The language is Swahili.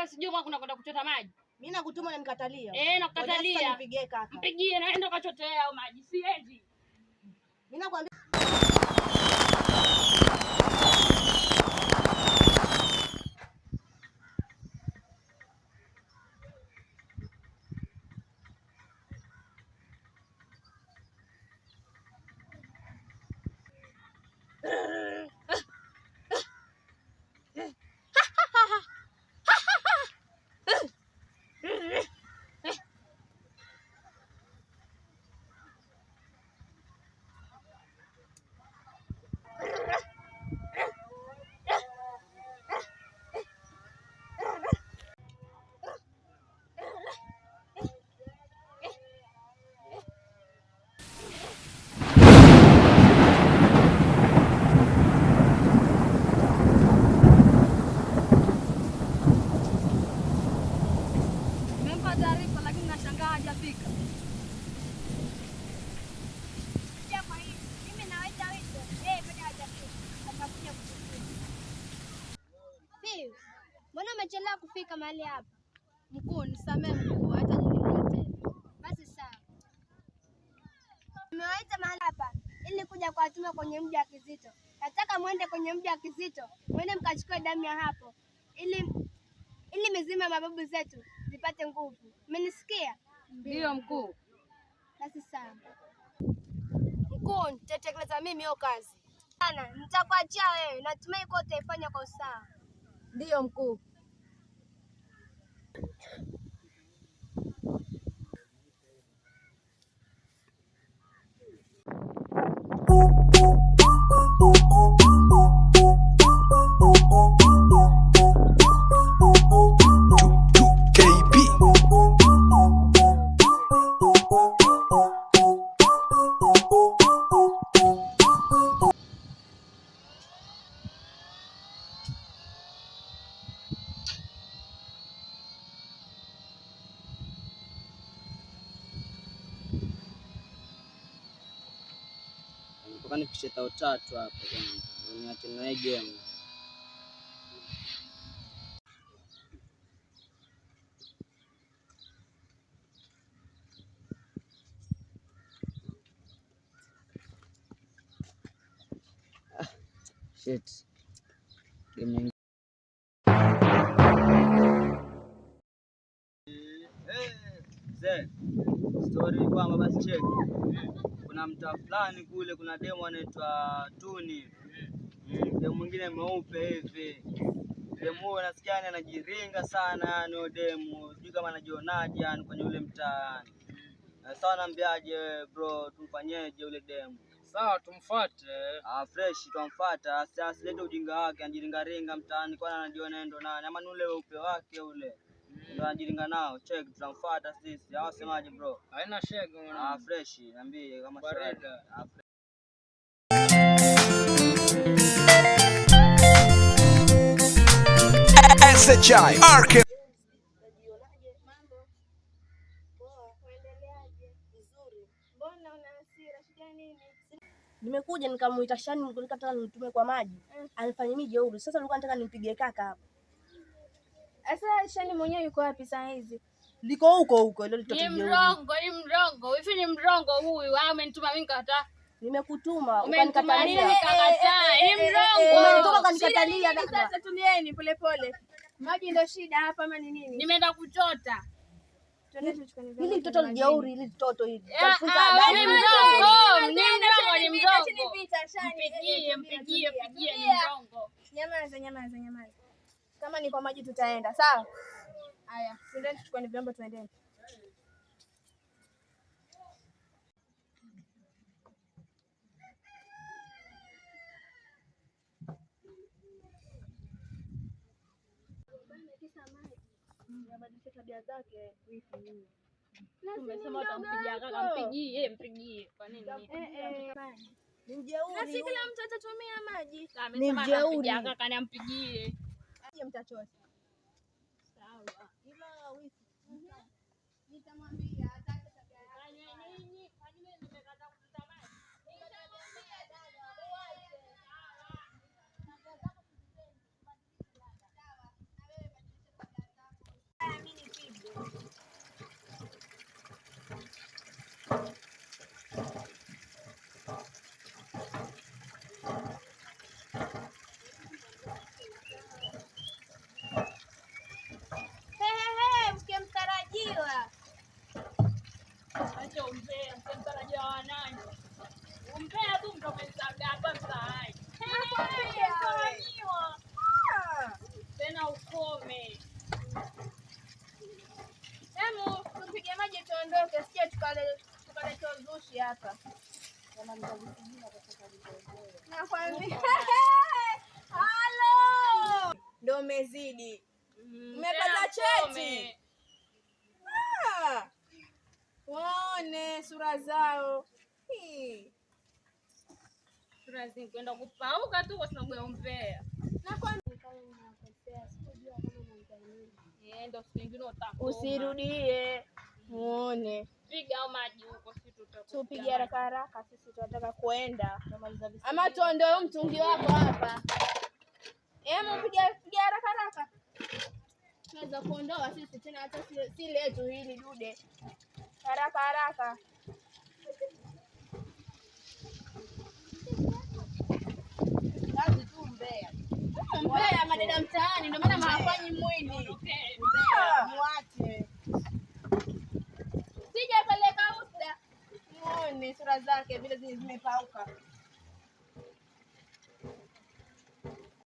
Hapa sijui kwa kuna kwenda kuchota maji. Mimi nakutuma na nikatalia. Eh, nakukatalia. Mpigie kaka. Mpigie na enda kachotea hayo maji. Siendi. Mimi nakwambia Nimempa taarifa lakini nashangaa hajafika. Kwa hiyo mimi nawaita wito, yeye bado hajafika. Atakuja kuchukua. Pius, mbona umechelewa kufika mahali hapa? Mkuu, nisamehe mkuu, hatajirudia tena. Basi sawa. Nimewaita mahali hapa ili kuja kuwatuma kwenye mji wa Kizito. Nataka mwende kwenye mji wa Kizito, mwende mkachukue damu ya hapo ili mizimu ya mababu zetu zipate nguvu. Umenisikia? Ndiyo mkuu. Basi sawa. Mkuu, nitatekeleza mimi hiyo kazi. Sana, nitakuachia wewe. Natumai kuwa utaifanya kwa usawa. Ndiyo mkuu. 2KB. Mpaka nifikishe tao tatu hapo kwanza. Niache na hii game. Ah, shit. Game nyingine. Mzee, story ni kwamba basi cheki. Kuna mtaa fulani kule, kuna demu anaitwa Tuni. Demu mwingine mweupe hivi. Demu huyo nasikia yani anajiringa sana, yani huyo demu sijui kama anajionaje yani kwenye ule mtaa yani. Sawa, naambiaje wewe bro, tumfanyeje ule demu? Sawa, tumfuate. Ah, fresh twamfuata, asilete ujinga wake, anajiringaringa mtaani, kwani anajiona yeye ndo nani? Ama ni ule weupe wake ule ndo anajiringa nao. Check, tutamfuata sisi. Hao semaje bro? Haina shege Ah, mwanangu. fresh, niambie kama shwari. Barida. Ah, SHI RK. Mbona una hasira? Shida nini? Nimekuja nikamuita Shani, nikataka nimtume kwa maji. Alifanya mimi jeuri. Sasa nilikuwa nataka nimpigie kaka hapa. Sasa Shani mwenyewe yuko wapi saa hizi? Liko huko huko ile litoto Ni jeuri. mrongo, ni mrongo. Hivi ni mrongo huyu. Ah, umenituma mimi nikataa. Nimekutuma Umenituma nini ukanikatalia. nikakataa? Ni mrongo. Umenituma ukanikatalia dada. Sasa tulieni polepole. Maji ndio shida hapa ama ni nini? Nimeenda kuchota. Tuende tuchukue Hili vyombo mtoto vya ni jeuri, hili mtoto hili. Ah, Tutafunza ah, adabu. ni mrongo. Ni mrongo, ni Vita, chini mrongo. vita, Shani. Mpigie, mpigie, mpigie ni mrongo. Nyamaza, nyamaza, nyamaza. Kama ni kwa maji tutaenda, sawa? Haya, tuendeni tuchukue vyombo tuendeni. Anabadilisha tabia zake. Umesema utampigia kaka, mpigie, mpigie. Kwa nini? Ni mjeuri. Na si kila mtu atatumia maji. Amesema mjeuri. atampigia kaka, niampigie. Aje mtachota. Sawa. Ila wifi. Nitamwambia ataacha tabia yake. Fanya nini? Kwa nini nimekataa kuchota maji? Nitamwambia dada, uache. Umbea tu ndo umenisababisha hapa mtaani. Nakwambia wewe. Nimefanyiwa. Ah. Tena ukome. Hemu tupige maji tuondoke, sije tukaleta uzushi hapa. Nakwambia. Halo. Ndio umezidi. Umepata Tena cheti? ukome. Ah. Waone sura zao. Hii. Sura zinakwenda kupauka tu kwa sababu ya umbea. Nakwambia Nikawa nimewakosea, sikujua kama naongea nini. Eh, ndo siku nyingine utakoma. Usirudie. Muone. Piga au maji huko, si tutakupiga Tupige maji. haraka haraka, sisi tunataka kuenda. Ama tuondoe huu mtungi wako hapa. Emu piga piga haraka haraka. Tunaweza kuondoa sisi tena hata si letu hili dude. Haraka haraka. Kazi tu mbea. Mbea madada mtaani ndio maana hawafanyi mwili. Okay. Ah, Muache. Sijapeleka usda. Muone sura zake vile zimepauka.